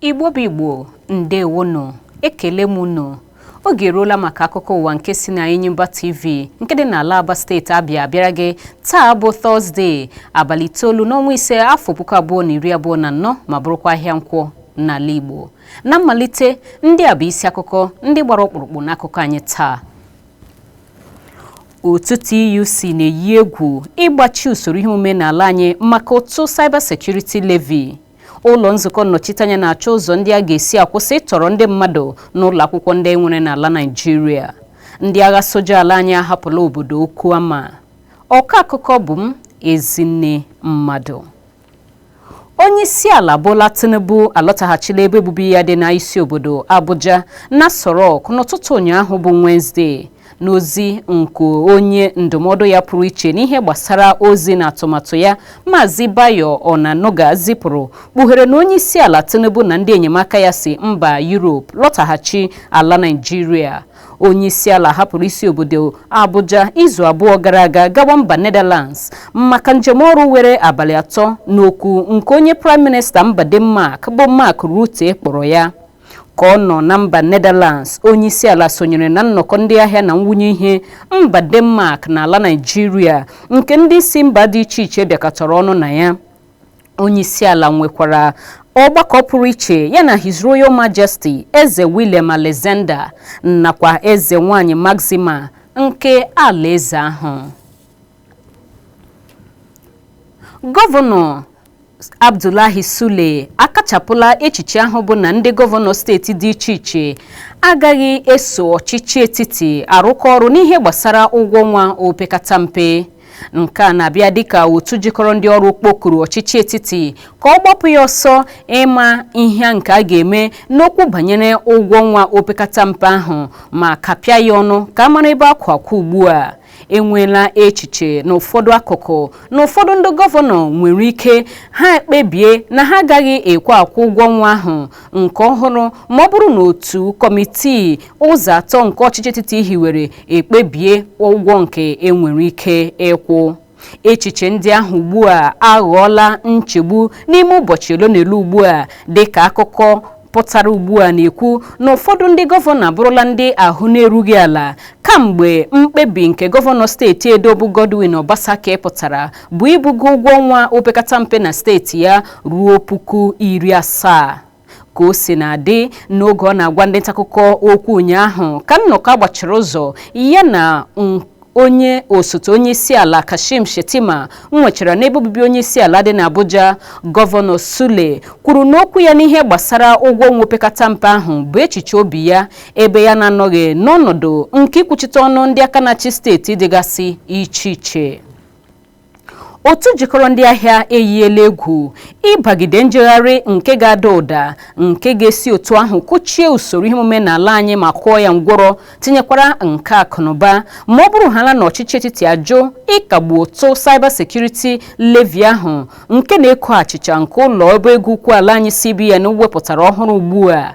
Igbo bụ Igbo, ndewonụ, ekele m unu. Oge eruola maka akụkọ ụwa nke si na Enyimba TV nke dị n'ala Aba, steeti Abịa, bịara gị taa bụ Tọzdee, abalị 9 n'ọnwa 5, afọ 2024, ma bụrụkwa ahịa Nkwọ n'ala Igbo. Na mmalite, ndị a bụ isi akụkọ ndị gbara ọkpụrụkpụ n'akụkọ anyị taa. Otu TUC na-eyi egwu ịgbachi usoro ihe omume n'ala anyị maka ụtụ Cyber Security Levy. Ụlọ nzukọ nnọchiteanya na-achọ ụzọ ndị a ga-esi akwụsị ịtọrọ ndị mmadụ n'ụlọ akwụkwọ ndị nwere n'ala Naịjirịa. Ndị agha soja ala anyị ahapụla obodo Okuama. Ọkọ akụkọ bụ m, Ezinne Mmadụ. Onye isi ala Bola Tinubu alọtaghachila ebe obibi ya dị na isi obodo Abuja na Aso Rock n'ụtụtụ ụnyaahụ bụ Wenezdee. N'ozi nke onye ndụmọdụ ya pụrụ iche n'ihe gbasara ozi na atụmatụ ya, Maazị Bayo Onanuga, zipụrụ kpughere na onye isi ala Tinubu na ndị enyemaka ya si mba Europe lọtaghachi ala Naịjirịa. Onye isi ala hapụrụ isi obodo Abuja izu 2 gara aga gawa mba Netherlands maka njem ọrụ were abalị 3 n'oku nke onye Prime Minista mba Denmark bụ Mark Rutte kpọrọ ya. Ka ọ nọ na mba Netherlands, onye isi ala sonyere na nnọkọ ndị ahịa na nwunye ihe mba Denmark na ala Naịjirịa nke ndị si mba dị iche iche bịakọtara ọnụ na ya. Onye isi ala nwekwara ọgbakọ pụrụ iche ya na His Royal Majesty Eze William Alexander nakwa Eze nwanyị Maxima nke alaeze ahụ. Gọvanọ Abdullahi Sule akachapụla echiche ahụ bụ na ndị gọvanọ steeti dị iche iche agaghị eso ọchịchị etiti arụkọ ọrụ n'ihe gbasara ụgwọ ọnwa opekata mpe. Nke a na-abịa dịka otu jikọrọ ndị ọrụ kpọkuru ọchịchị etiti ka ọ gbapụ ya ọsọ ịma ihe nke a ga-eme n'okwu banyere ụgwọ ọnwa opekata mpe ahụ ma kapịa ya ọnụ ka a mara ebe akwa akwa ugbu a. Enweela echiche n'ụfọdụ akụkụ na ụfọdụ ndị gọvanọ nwere ike ha ekpebie na ha agaghị ekwe akwụ ụgwọ ọnwa ahụ nke ọhụrụ ma ọ bụrụ na otu kọmitii ụzọ atọ nke ọchịchị etiti hiwere ekpebie ụgwọ nke enwere ike ịkwụ. Echiche ndị ahụ ugbu a aghọọla nchegbu n'ime ụbọchị ole na ole ugbu a, dịka akụkọ pụtara ugbu a na-ekwu na ụfọdụ ndị gọvanọ abụrụla ndị ahụ na-erughị ala kamgbe mkpebi nke gọvanọ steeti Edo bụ Godwin Obaseki pụtara bụ ibugo ụgwọ ọnwa opekata mpe na steeti ya ruo 70,000. Ka o si na-adị, n'oge ọ na-agwa ndị ntaakụkọ okwu ụnyaahụ ka nnọkọ agbachiri ụzọ ya na onye osote onye isi ala Kashim Shettima nwechara n'ebe obibi onye isi ala dị n'Abuja, Gọvanọ Sule kwuru n'okwu ya n'ihe gbasara ụgwọ ọnwa opekata mpe ahụ bụ echiche obi ya, ebe ya na-anọghị n'ọnọdụ nke ikwuchite ọnụ ndị aka na-achị steeti dịgasị iche iche. Otu jikọrọ ndị ahịa eyiela egwu ịbagide njegharị nke ga-ada ụda nke ga-esi otu ahụ kụchie usoro ihe omume n'ala anyị ma kụọ ya ngwọrọ, tinyekwara nke akụnụba, ma ọ bụrụ hala na ọchịchị etiti ajụ ịkagbu ụtụ Cyber Security Levy ahụ nke na-eko achịcha nke ụlọ ọba ego ukwu ala anyị CBN wepụtara ọhụrụ ugbu a.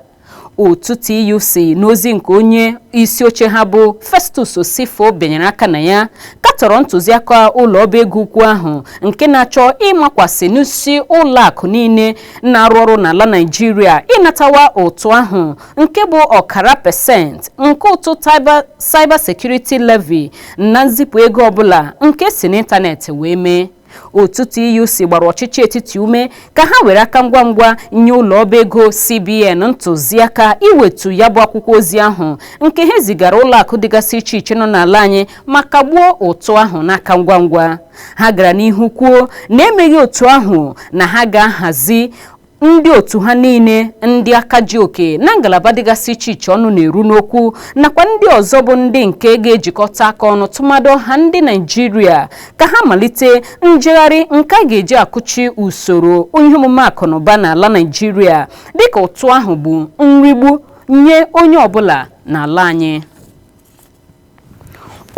Otu TUC, n'ozi nke onye isi oche ha bụ Festus Osifo bịanyere aka na ya, katọrọ ntụziaka ụlọ ọba ego ukwu ahụ nke na-achọ ịmakwasị n'isi ụlọ akụ niile na-arụ ọrụ n'ala Naịjirịa ịnatawa ụtụ ahụ nke bụ 0.5% nke ụtụ Cyber Security Levy na nzipụ ego ọbụla nke si n'ịntanetị wee mee. Otu TUC gbara ọchịchị etiti ume ka ha were aka ngwa ngwa nye ụlọ ọba ego CBN ntụziaka iwetu ya bụ akwụkwọ ozi ahụ nke ha zigara ụlọ akụ dịgasị iche iche nọ n'ala anyị ma kagbuo ụtụ ahụ n'aka ngwa ngwa. Ha gara n'ihu kwuo na emeghị otu ahụ, na ha ga-ahazi ndị otu ha niile ndị aka ji oke na ngalaba dịgasị iche iche ọnụ na-eru n'okwu nakwa ndị ọzọ bụ ndị nke ga-ejikọta aka ọnụ, tụmadụ ha ndị Naịjirịa, ka ha malite njegharị nke a ga-eji akụchi usoro ihe omume akụnụba n'ala Naịjirịa, dịka ụtụ ahụ bụ nrigbu nye onye ọbụla n'ala anyị.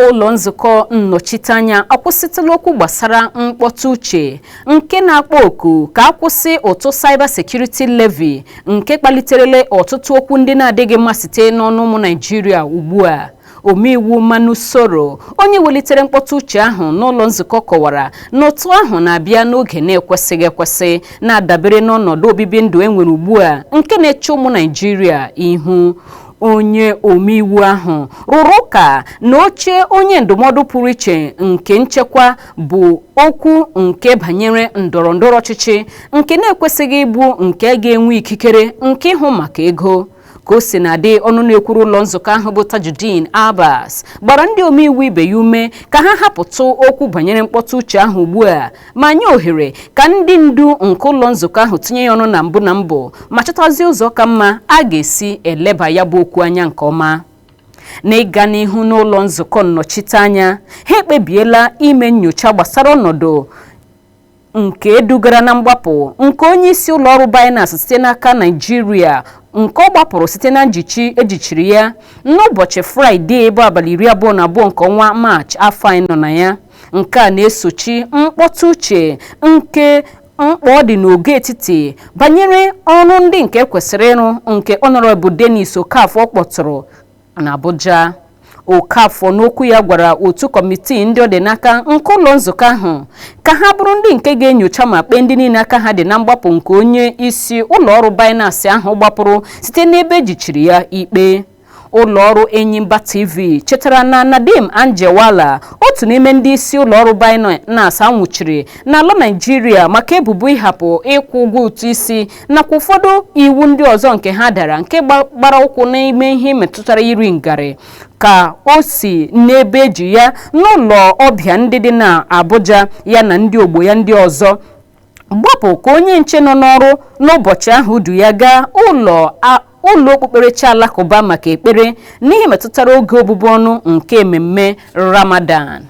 Ụlọ nzukọ nnọchiteanya akwụsịtụla okwu gbasara mkpọtụ uche nke na-akpọ oku ka akwụsị ụtụ Cyber Security Levy nke kpaliterele ọtụtụ okwu ndị na-adịghị mma site n'ọnụ ụmụ Naịjirịa ugbu a. Omeiwu Manu Soro, onye welitere mkpọtụ uche ahụ n'ụlọ nzukọ, kọwara na ụtụ ahụ na-abịa n'oge na-ekwesịghị ekwesị, na-adabere n'ọnọdụ obibi ndụ e nwere ugbu a nke na-eche ụmụ Naịjirịa ihu. Onye omeiwu ahụ rụrụ ụka na oche onye ndụmọdụ pụrụ iche nke nchekwa bụ okwu nke banyere ndọrọ ndọrọ ọchịchị nke na-ekwesịghị ịbụ nke ga-enwe ikikere nke ịhụ maka ego. Ka o si na-adị, ọnụ na-ekwuru ụlọ nzukọ ahụ bụ Tajudeen Abbas gbara ndị omeiwu ibe ya ume ka ha hapụtụ okwu banyere mkpọtụ uche ahụ ugbu a, ma nye ohere ka ndị ndu nke ụlọ nzukọ ahụ tinye ya ọnụ na mbụ na mbụ ma chọtazie ụzọ ka mma a ga-esi eleba ya bụ okwu anya nke ọma. N'ịga n'ihu n'ụlọ nzukọ nnọchiteanya, ha ekpebiela ime nyocha gbasara ọnọdụ nke dugara na mgbapụ nke onye isi ụlọọrụ Binance site n'aka Naịjirịa, nke ọ gbapụrụ site na njichi ejichiri ya n'ụbọchị Fraịde bụ abalị 22 nke ọnwa Maachị afọ anyị nọ na ya. Nke a na-esochi mkpọtụ uche nke mkpa ọ dị n'ogo etiti banyere ọrụ ndị nke kwesịrị ịrụ nke Honorable Dennis Okafor kpọtụrụ n'Abuja. Okafor n'okwu ya gwara otu kọmitii ndị ọ dị n'aka nke ụlọ nzukọ ahụ ka ha bụrụ ndị nke ga-enyocha ma kpee ndị niile aka ha dị na mgbapụ nke onye isi ụlọ ọrụ Binance ahụ gbapụrụ site n'ebe ejichiri ya ikpe. Ụlọ ọrụ Enyimba TV chetara na Nadeem Anjarwalla, otu n'ime ndị isi ụlọ ọrụ Binance anwụchiri n'ala Naịjirịa maka ebubo ịhapụ ịkwụ ụgwọ ụtụ isi nakwa ụfọdụ iwu ndị ọzọ nke ha dara nke gbara ụkwụ n'ime ihe metụtara iri ngarị, ka o si n'ebe eji ya n'ụlọ ọbịa ndị dị na Abuja ya na ndị ogbo ya ndị ọzọ gbapụ ka onye nche nọ n'ọrụ n'ụbọchị ahụ du ya gaa ụlọ ụlọ okpukperechi alakụba maka ekpere n'ihe metụtara oge obubu ọnụ nke ememme Ramadan.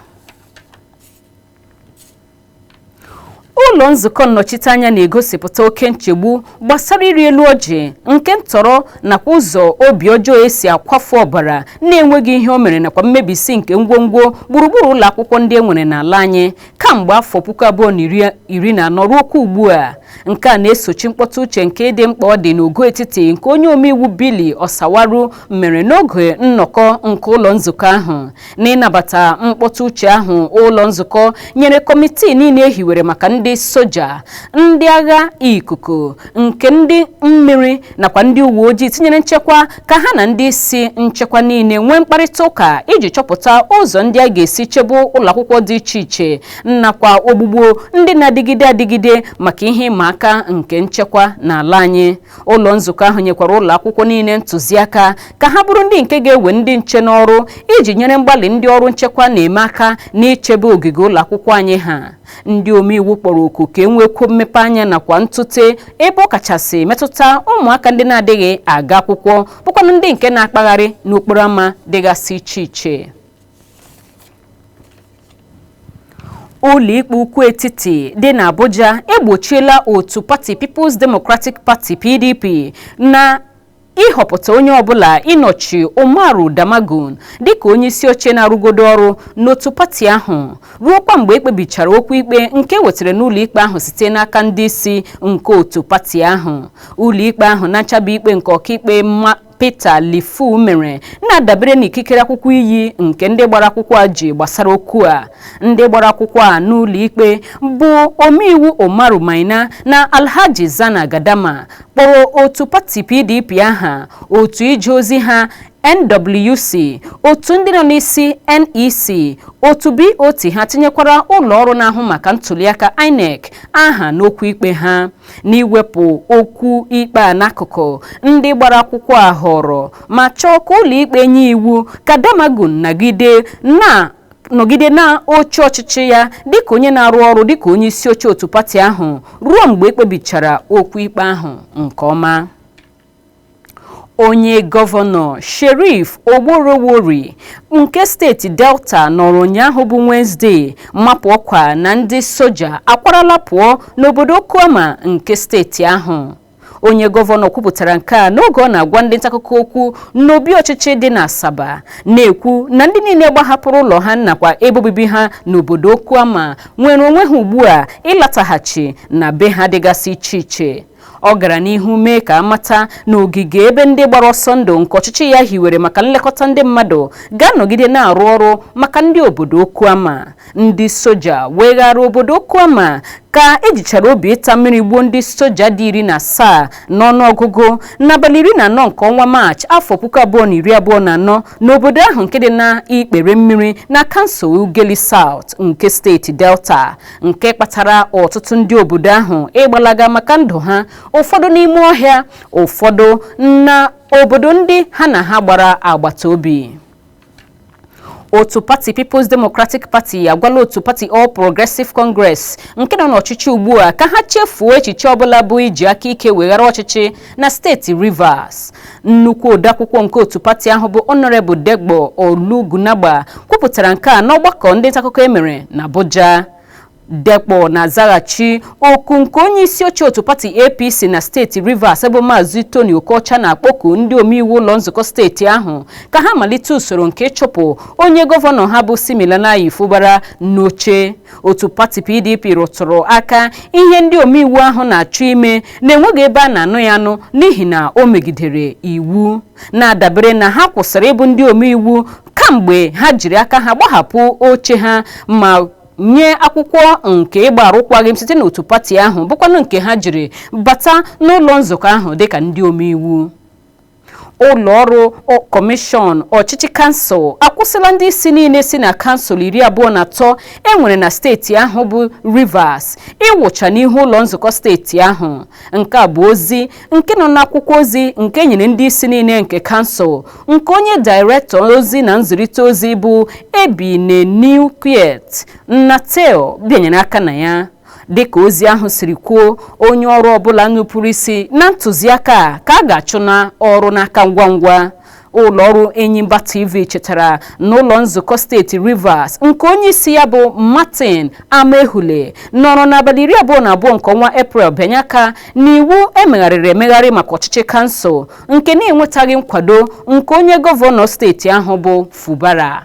Ụlọ nzukọ nnọchiteanya na-egosipụta oke nchegbu gbasara ịrị elu ọjị nke ntọrọ nakwa ụzọ obi ọjọọ esi akwafu ọbara na-enweghị ihe o mere nakwa mmebisi nke ngwongwo gburugburu ụlọ akwụkwọ ndị e nwere n'ala anyị kamgbe afọ 2014 ruo kwa ugbu a. Nke a na-esochi mkpọtụ uche nke ịdị mkpa ọ dị n'ogo etiti nke onye omeiwu Billy Osawaru mere n'oge nnọkọ nke ụlọ nzukọ ahụ. N'ịnabata mkpọtụ uche ahụ, ụlọ nzukọ nyere kọmitii niile ehiwere maka ndị soja, ndị agha ikuku, nke ndị mmiri nakwa ndị uwe ojii tinyere nchekwa ka ha na ndị isi nchekwa niile nwee mkparịta ụka iji chọpụta ụzọ ndị a ga-esi chebe ụlọ akwụkwọ dị iche iche nakwa ogbugbo ndị na-adịgide adịgide maka ihe ịma aka nke nchekwa n'ala anyị. Ụlọ nzukọ ahụ nyekwara ụlọ akwụkwọ niile ntụziaka ka ha bụrụ ndị nke ga-ewe ndị nche n'ọrụ iji nyere mgbalị ndị ọrụ nchekwa na-eme aka n'ichebe ogige ụlọ akwụkwọ anyị ha. Ndị omeiwu kpọrọ oku ka e nwekwuo mmepe anya nakwa ntụte ebe ọ kachasị metụta ụmụaka ndị na-adịghị aga akwụkwọ bụkwanụ ndị nke na-akpagharị n'okporo ámá dịgasị iche iche. Ụlọikpe ukwu etiti dị n'Abuja egbochiela otu pati People's Democratic Party PDP na ịhọpụta onye ọbụla ịnọchi Umaru Damagun dịka onye isi oche na-arụgodo ọrụ n'otu pati ahụ ruo kwa mgbe ekpebichara okwu ikpe nke wetara n'ụlọikpe ahụ site n'aka ndị isi nke otu pati ahụ. Ụlọikpe ahụ na nchabi ikpe nke ọkaikpe Peter Lifu mere na-adabere n'ikikere akwụkwọ iyi nke ndị gbara akwụkwọ a ji gbasara okwu a. Ndị gbara akwụkwọ a n'ụlọ ikpe bụ omeiwu Umaru Maina na Alhaji Zana Gadama kpọrọ otu pati PDP aha, otu ije ozi ha NWC, otu ndị nọ n'isi NEC, otu BOT ha tinyekwara ụlọ ọrụ na-ahụ maka ntuliaka INEC aha n'okwu ikpe ha. N'iwepụ okwu ikpe a n'akụkụ, ndị gbara akwụkwọ a họrọ ma chọọ ka ụlọ ikpe nye iwu ka Damagun nọgide na oche ọchịchị ya dịka onye na-arụ ọrụ dịka onye isi oche otu pati ahụ ruo mgbe ekpebichara okwu ikpe ahụ nke ọma. Onye gọvanọ Sheriff Oborowori nke steeti Delta nọrọ ụnyaahụ bụ Wenesde mapụ ọkwa na ndị soja akwarala pụọ n'obodo Okuama nke steeti ahụ. Onye gọvanọ kwupụtara nke a n'oge ọ na-agwa ndị ntaakụkọ okwu n'obi ọchịchị dị n'Asaba, na-ekwu na ndị niile gbahapụrụ ụlọ ha nakwa ebe obibi ha n'obodo Okuama nwere onwe ha ugbu a ịlataghachi na be ha dịgasị iche iche. Ọ gara n'ihu mee ka amata na ogige ebe ndị gbara ọsọ ndụ nke ọchịchị ya hiwere maka nlekọta ndị mmadụ ga-anọgide na-arụ ọrụ maka ndị obodo Okuama. Ndị soja weghara obodo Okuama ka ejichara obi ịta mmiri gbuo ndị soja dị 17 n'ọnụọgụgụ n'abalị 14 nke ọnwa Maachị afọ 2024 n'obodo ahụ nke dị na ikpere mmiri na kansụl Ughelli South nke steeti Delta, nke kpatara ọtụtụ ndị obodo ahụ ịgbalaga maka ndụ ha, ụfọdụ n'ime ọhịa, ụfọdụ na obodo ndị ha na ha gbara agbata obi. Otu pati People's Democratic Party agwala otu pati All Progressive Congress nke nọ n'ọchịchị ugbu a ka ha chefuo echiche ọbụla bụ iji aka ike weghara ọchịchị na steeti Rivers. Nnukwu odeakwụkwọ nke otu pati ahụ bụ Honorable Degbo Olugunagba kwupụtara nke a n'ọgbakọ ndị ntaakụkọ emere na Abuja. Dekpo na-azaghachi oku nke onye isi oche otu pati APC na steeti Rivers bụ Maazị Tony Okocha na-akpọku ndị omeiwu ụlọ nzukọ steeti ahụ ka ha malite usoro nke ịchụpụ onye gọvanọ ha bụ Siminalayi Fubara n'oche. Otu pati PDP rụtụrụ aka ihe ndị omeiwu ahụ na-achọ ime na-enweghị ebe a na-anụ ya anụ n'ihi na o megidere iwu, na-adabere na ha kwụsịrị ịbụ ndị omeiwu kamgbe ha jiri aka ha gbahapụ oche ha ma nye akwụkwọ nke ịgba arụkwaghịm site n'otu pati ahụ, bụkwanụ nke ha jiri bata n'ụlọ nzukọ ahụ dịka ndị omeiwu. Ụlọ ọrụ kọmishọn ọchịchị kansụl akwụsịla ndị isi niile si na kansụl 23 e nwere na steeti ahụ bụ Rivers ịwụcha n'ihu ụlọ nzukọ steeti ahụ. Nke a bụ ozi nke nọ n'akwụkwọ ozi nke nyere ndị isi niile nke kansụl nke onye dairektọ ozi na nzirịta ozi bụ Ebineniquiet Nnatel bịanyere aka na ya. Dịka ozi ahụ siri kwuo, onye ọrụ ọbụla nupụrụ isi na ntụziaka ka a ga-achụ na ọrụ n'aka ngwa ngwa. Ụlọ ọrụ Enyimba TV chetara n'ụlọ nzukọ steeti Rivers nke onye isi ya bụ Martin Amaehule nọrọ n'abalị 22 nke ọnwa Eprel bịanye aka n'iwu emegharịrị emegharị maka ọchịchị kansụl nke na-enwetaghị nkwado nke onye gọvanọ steeti ahụ bụ Fubara.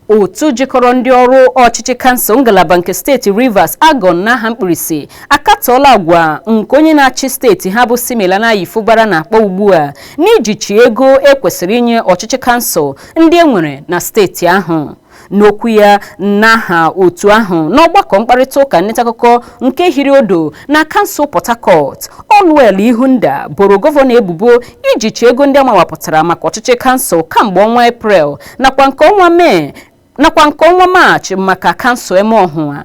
Otu jikọrọ ndị ọrụ ọchịchị kansụl ngalaba nke steeti Rivers Agon n'aha mkpirisi akatọọla agwa nke onye na-achị steeti ha bụ Siminalayi Fubara na-akpọ ugbu a n'ijichi ego ekwesịrị inye ọchịchị kansụl ndị e nwere na steeti ahụ. N'okwu ya n'aha otu ahụ n'ọgbakọ mkparịta ụka nleta akụkọ nke hiri odo na kansụl Port Harcourt, Allwell Ihunda boro gọvanọ ebubo ijichi ego ndị amawapụtara maka ọchịchị kansụl kamgbe ọnwa Eprel nakwa nke ọnwa Mee nakwa nke ọnwa Maachị maka kansụl Emeọhụa.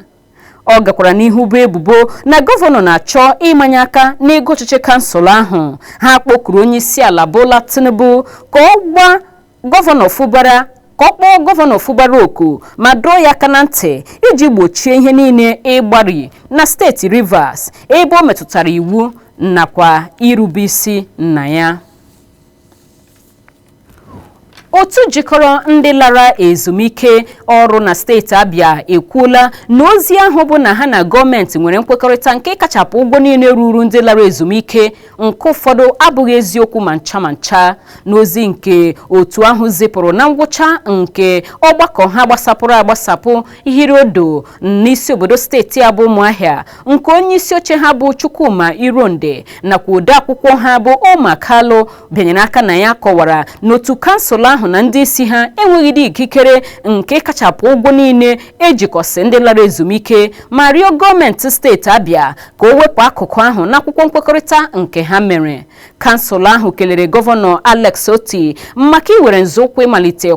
Ọ gakwara n'ihu bụ ebubo na gọvanọ na-achọ ịmanye aka n'ego ọchịchị kansụl ahụ. Ha kpọkuru onye isi ala Bola Tinubu ka ọ gwa gọvanọ Fubara ka ọ kpọọ gọvanọ Fubara oku ma dọọ ya aka na ntị iji gbochie ihe niile ịgbari na steeti Rivers ebe o metụtara iwu nakwa irube isi na ya. Otu jikọrọ ndị lara ezumike ọrụ na steeti Abia ekwuola na ozi ahụ bụ na ha na gọọmenti nwere nkwekọrịta nke kachapụ ụgwọ niile ruru ndị lara ezumike nke ụfọdụ abụghị eziokwu ma ncha ma ncha. N'ozi nke otu ahụ zipụrụ na ngwụcha nke ọgbakọ ha gbasapụrụ agbasapụ hiri odo n'isi obodo steeti a bụ Ụmụahịa nke onye isi oche ha bụ Chukwuma Ironde nakwa odeakwụkwọ ha bụ Oma Kalu bịanyere aka na ya, kọwara n'otu kansụl ahụ na ndị isi ha enweghịdị ikikere nke kachapụ ụgwọ niile ejikọsị ndị lara ezumike ma rịọ gọọmenti steeti Abia ka o wepụ akụkụ ahụ n'akwụkwọ nkwekọrịta nke ha mere. Kansụl ahụ kelere gọvanọ Alex Otti maka iwere nzọụkwụ ịmalite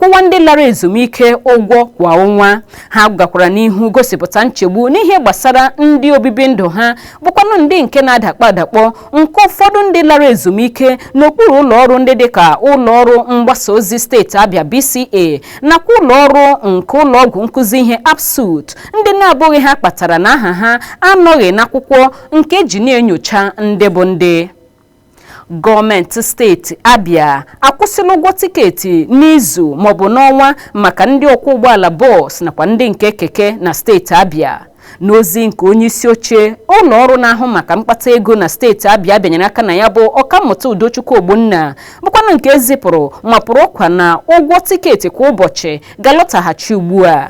kwụwa ndị lara ezumike ụgwọ kwa ọnwa. Ha gakwara n'ihu gosipụta nchegbu n'ihe gbasara ndị obibi ndụ ha bụkwanụ ndị nke na-adakpọ adakpọ nke ụfọdụ ndị lara ezumike n'okpuru ụlọ ọrụ ndị dịka ụlọ ọrụ mgbasa ozi steeti Abia BCA nakwa ụlọ ọrụ nke ụlọ ọgwụ nkụzi ihe ABSUTH ndị na-abụghị ha kpatara na aha ha anọghị n'akwụkwọ nke eji na-enyocha ndị bụ ndị. Gọọmenti steeti Abia akwụsịla ụgwọ tiketi n'izu maọbụ n'ọnwa maka ndị ọkwọ ụgbọala bọọsụ nakwa ndị nke keke na steeti Abia. N'ozi nke onye isi oche ụlọ ọrụ na-ahụ maka mkpata ego na steeti Abia bịanyere aka na ya bụ Ọkammụta Udochukwu Ogbonna bụkwanụ nke zipụrụ mapụrụ ọkwa na ụgwọ tiketi kwa ụbọchị ga-alọtaghachi ugbu a.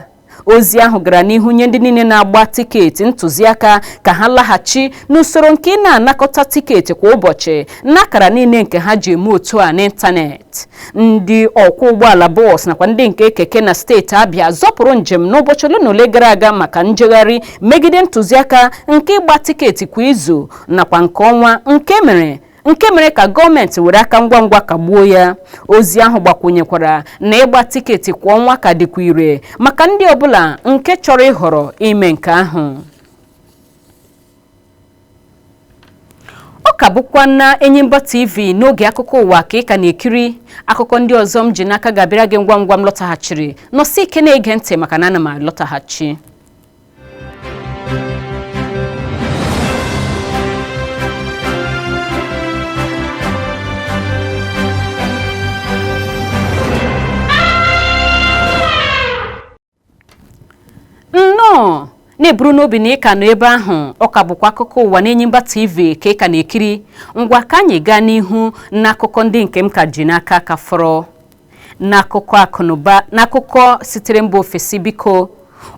Ozi ahụ gara n'ihu nye ndị niile na-agba tiketi ntụziaka ka ha laghachi n'usoro nke ị na-anakọta tiketi kwa ụbọchị n'akara niile nke ha ji eme otu a n'ịntanetị. Ndị ọkwọ ụgbọala bọọsụ nakwa ndị nke keke na steeti Abịa zọpụrụ njem n'ụbọchị ole na ole gara aga maka njegharị megide ntụziaka nke ịgba tiketi kwa izu nakwa nke ọnwa nke mere ka gọọmenti were aka ngwa ngwa kagbuo ya. Ozi ahụ gbakwunyekwara na ịgba tiketi kwa ọnwa ka dịkwa ire maka ndị ọbụla nke chọrọ ịhọrọ ime nke ahụ. Ọ ka bụkwa na Enyimba TV n'oge akụkọ ụwa ka ị ka na-ekiri. Akụkọ ndị ọzọ m ji n'aka ga-abịara gị ngwa ngwa m lọtaghachiri. Nọsi ike na-ege ntị maka na ana m alọtaghachi. Nnọọ na-eburu n'obi na ị ka nọ ebe ahụ. Ọ ka bụkwa akụkọ ụwa n'Enyimba TV ka ị ka na-ekiri. Ngwa, ka anyị gaa n'ihu n'akụkọ ndị nke m ka ji n'aka ka fọrọ. N'akụkọ akụnụba, n'akụkọ sitere mba ofesi, biko,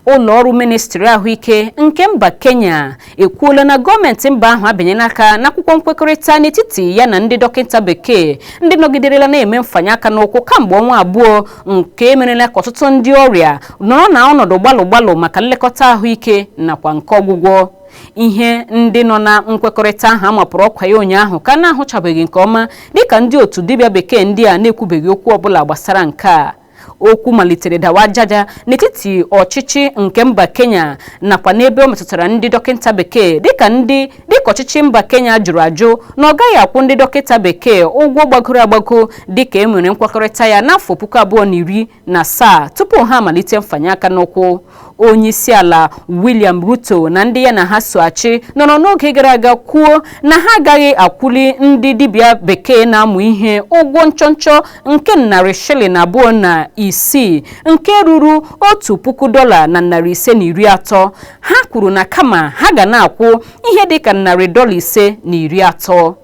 ụlọ ọrụ ministri ahụike nke mba Kenya ekwuola na gọọmenti mba ahụ abịanyela aka n'akwụkwọ nkwekọrịta n'etiti ya na ndị dọkịta bekee ndị nọgiderela na-eme mfanye aka n'ụkwụ kamgbe ọnwa 2, nke merela ka ọtụtụ ndị ọrịa nọrọ na ọnọdụ gbalụ gbalụ maka nlekọta ahụike nakwa nke ọgwụgwọ. Ihe ndị nọ na nkwekọrịta ahụ amapụrụ ọkwa ya ụnyaahụ ka na-ahụchabeghị nke ọma, dịka ndị otu dibịa bekee ndị a na-ekwubeghị okwu ọbụla gbasara nke a. Okwu malitere dawa jaja n'etiti ọchịchị nke mba Kenya nakwa n'ebe ọ metụtara ndị dọkịta bekee, dịka ndị dịka ọchịchị mba Kenya jụrụ ajụ na ọ gaghị akwụ ndị dọkịta bekee ụgwọ gbagoro agbago dịka e nwere nkwekọrịta ya n'afọ 2017 tupu ha amalite mfanye aka n'ụkwụ. Onye isi ala William Ruto na ndị ya na ha so achị nọrọ n'oge gara aga kwuo na ha agaghị akwụli ndị dibịa bekee na-amụ ihe ụgwọ nchọnchọ nke narị shilling 26, nke ruru $1,530. Ha kwuru na kama ha ga na-akwụ ihe dịka narị dọla 530.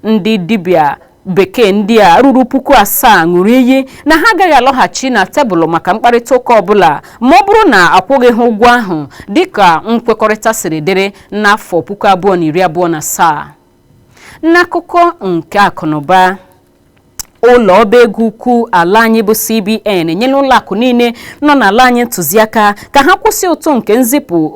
Ndị dibịa bekee ndị a ruru 7,000 ṅụrụ iyi na ha agaghị alọghachi na tebụl maka mkparịta ụka ọbụla ma ọ bụrụ na akwụghị ha ụgwọ ahụ dịka nkwekọrịta siri dịrị n'afọ 2027. N'akụkọ nke akụnụba, ụlọ ọba ego ukwu ala anyị bụ CBN enyela ụlọ akụ niile nọ n'ala anyị ntụziaka ka ha kwụsị ụtụ nke nzipụ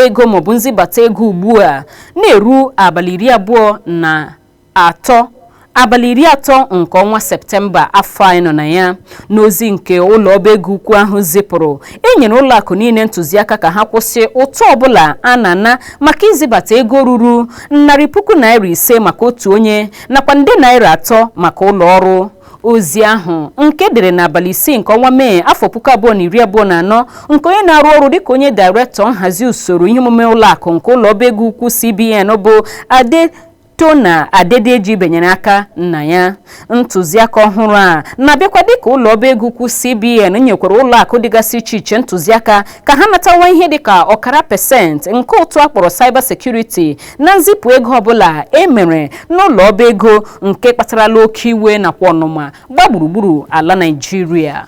ego maọbụ nzibata ego ugbu a na-eru abalị 23, abalị 30 nke ọnwa Septemba afọ anyị nọ na ya. N'ozi nke ụlọ ọba ego ukwu ahụ zipụrụ, e nyere ụlọ akụ niile ntụziaka ka ha kwụsị ụtụ ọbụla a na-ana maka izibata ego ruru ₦500,000 maka otu onye nakwa nde naira 3 maka ụlọ ọrụ. Ozi ahụ nke dere n'abalị 6 nke ọnwa Mee afọ 2024, nke onye na-arụ ọrụ dịka onye dairektọ nhazi usoro ihe omume ụlọ akụ nke ụlọ ọba ego ukwu CBN bụ Ade Tona Adedeji benyere aka na ya. Ntụziaka ọhụrụ a na-abịakwa dịka ụlọ ọba ego ukwu CBN nyekwara ụlọ akụ dịgasị iche iche ntụziaka ka ha natawa ihe dịka 0.5% nke ụtụ akpọrọ cyber security na nzipụ ego ọbụla e mere n'ụlọ ọba ego, nke kpatarala oke iwe nakwa ọnụma gba gburugburu ala Naịjirịa.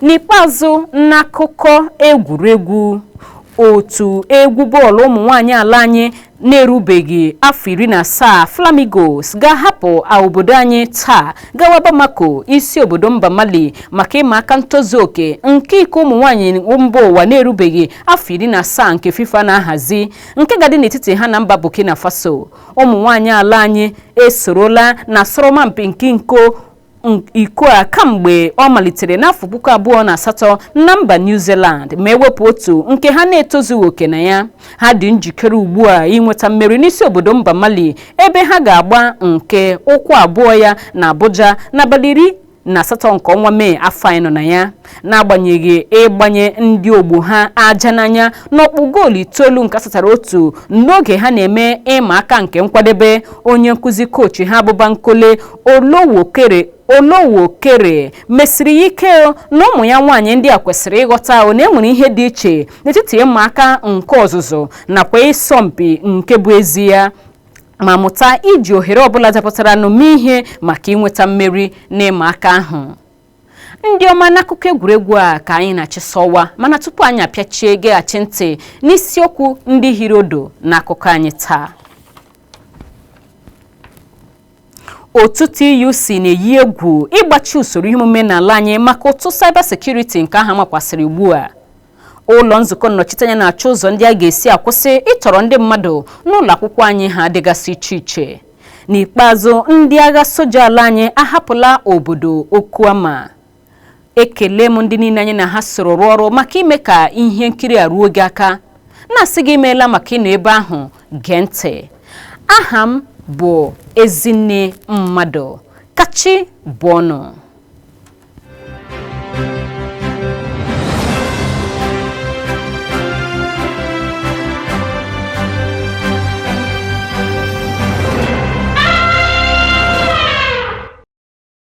N'ikpeazụ, n'akụkọ egwuregwu, otu egwu bọọlụ ụmụ nwaanyị ala anyị na-erubeghị afọ 17, Flamingos, ga-ahapụ obodo anyị taa gawa Bamako, isi obodo mba Mali, maka ịma aka ntozu oke nke iko ụmụ nwaanyị mba ụwa na-erubeghị afọ 17 nke FIFA na-ahazi, nke ga-adị n'etiti ha na mba Burkina Faso. Ụmụ nwaanyị ala anyị esorola na asọrọmpi nke iko a kamgbe ọ malitere n'afọ 2008 na mba New Zealand, ma ewepụ otu nke ha na-etozughị oke na ya. Ha dị njikere ugbu a inweta mmeri n'isi obodo mba Mali, ebe ha ga-agba nke ụkwụ abụọ ya na Abuja n'abalị 18 nke ọnwa Mee afọ anyị nọ na ya. N'agbanyeghị ịgbanye ndị ogbo ha aja n'anya n'ọkpụ goolu 9 nke asatara otu n'oge ha na-eme ịma aka nke nkwadebe, onye nkụzi kochi ha bụ Bankole Olowokere mesiri ya ike na ụmụ ya nwaanyị ndị a kwesịrị ịghọta na enwere ihe dị iche n'etiti ịma aka nke ọzụzụ nakwa ịsọmpi nke bụ ezi ya, ma mụta iji ohere ọbụla dapụtara mee ihe maka inweta mmeri n'ịma aka ahụ. Ndị ọma, n'akụkọ egwuregwu a ka anyị na-achịsọwa, mana tupu anyị apịachie, geghachi ntị n'isiokwu ndị hiri odo n'akụkọ anyị taa. Otu TUC na-eyi egwu ịgbachi usoro ihe omume n'ala anyị maka ụtụ cyber security nke aha makwasịrị ugbu a. Ụlọ nzukọ nnọchiteanya na-achọ ụzọ ndị a ga-esi akwụsị ịtọrọ ndị mmadụ n'ụlọ akwụkwọ anyị ha dịgasị iche iche. N'ikpeazụ, ndị agha soja ala anyị ahapụla obodo Okuama. Ekele m ndị niile anyị na ha soro rụọ ọrụ maka ime ka ihe nkiri a ruo gị aka, na-asị gị imeela maka ịnọ ebe ahụ gee ntị. Aha m bụ Ezinne Mmadụ. Kachi bụ ọnụ.